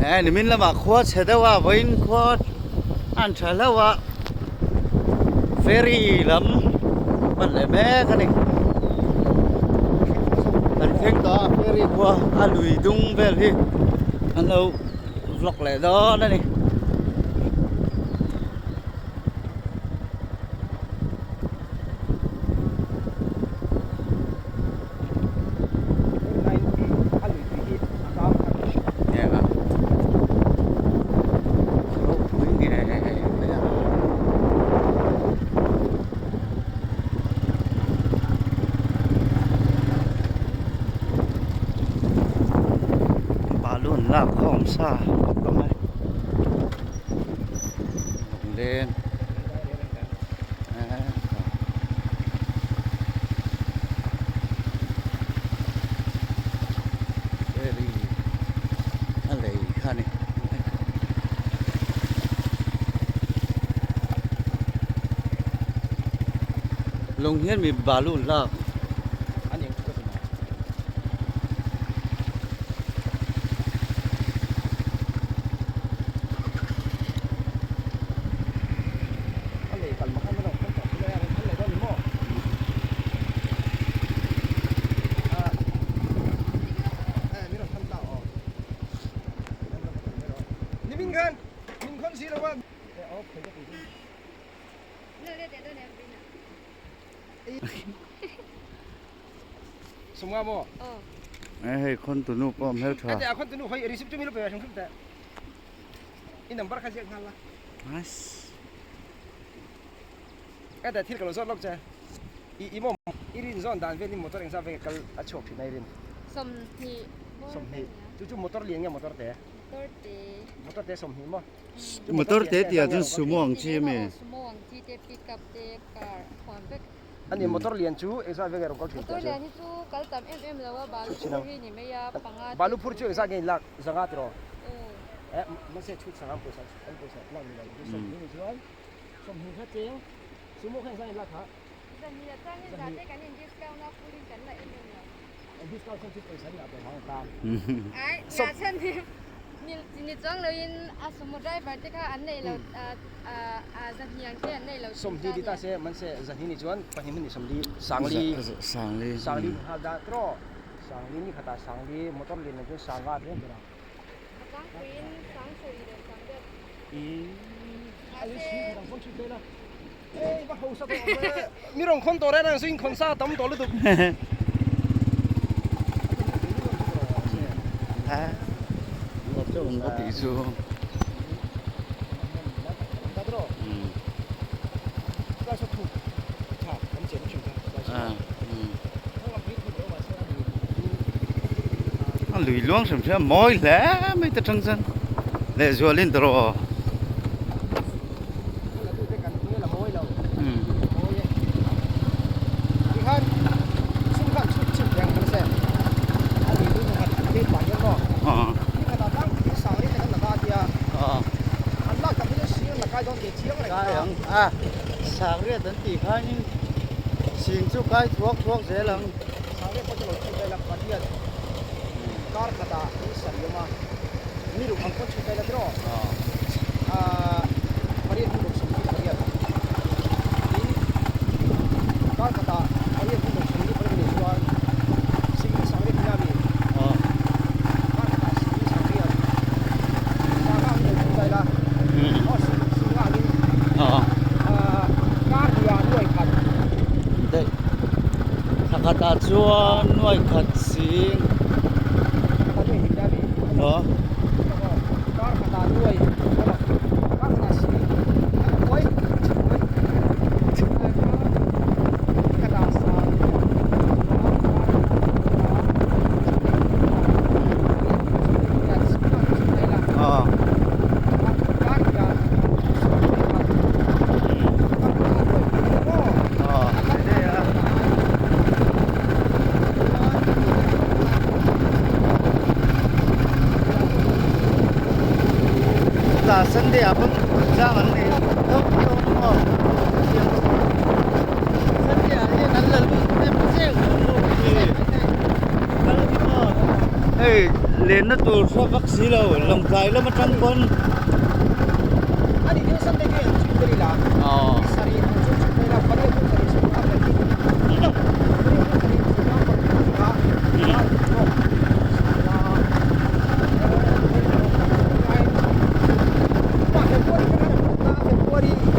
Eh nimin lamah khua chhe deuh a vawiin khua an tha hlauh a ferry lam pan leh mek a ni kan thleng tawh a ferry khua a lui dung vel hi an lo vlog leh dawn a ni. Balu an lak khawm sa khawp ang a leng. Ferry a lei kha a ni. Lung hian mi balu an lak. Hei khawntu nu pawh hmeltha. I number kha ziak nghal la. Nice. Ka ta thil ka lo zawt lawk che. I i maw i rin zawn dan vel in motor engzat vek kal a chhuak thin a i rin. 20. 20. Chu chu motor lian nge motor te? Motor te. Motor te 20 maw? Motor te tih ah chuan sumo ang chi ami? Sumo ang chi te pickup te car huam vek. Ani motor lian chu engzat vek nge rawn kal thin Motor lian hi chu kal tam em em lo a balu phur hi ni mai a panga te. Balu phur chu engzat nge in lak zanga tiraw? Eh mahse chhut sang an pawisa an pawisa lak ni lo chu 20 ni chuan 20 kha cheng sumo kha engzat in lak kha? Zahnih ah chuan zah te kan in discount a full in kan la em em lo. Discount chuan chu pawisa ni ah pawh hmang ta. Ai ngah chhan hi ni chuang lo in a sumo driver te kha an nei lo a zahnih ang te an nei lo 20 ti ta se mahse zahnih ni chuan pahnih hmun ni 40 sangli sangli sangli nghal dah tiraw sangli ni khatah sangli motor lian ah chuan sanga tlem ber ang. Mi rawn khawn tawh reng reng chu in khawn sa tam tawh lutuk. A lui luang hrim hrim a mawi hle mai ta tang chuan lehzual in tawh aw. Sangriat an tih khanin sing chu kai thuak thuak zel ang. Sangriat pawh chu lo chhut daih la pariat kar khatah in sa liam a mi ruk ang pawh chhut daih la tiraw ah pariat hmun ruk 20 pariat tin kar khatah pariat hmun ruk 20 pariat nih chuan sing sangriat nia mi kar khatah sing sangriat sanga ang lo chhut daih la aw sing singa angin kar hniah nuai khat daih thla khatah chuan nuai khat sing aw aw. Tah Sunday ah pawn chang an nei deuh dawn a maw Sunday ah hian an la lut em chiang lo maw hei. lenna tur hre vak si lo Lawngtlai lam atang pawn. Ani thil Sunday hi an chhun tel ila ni sarih ang chu chhun tel a pariat hun sarih sawmnga pahnih pariat hun sarih sawmnga pahnih a nia kar bawk sawmnga February kha khan a pawt a February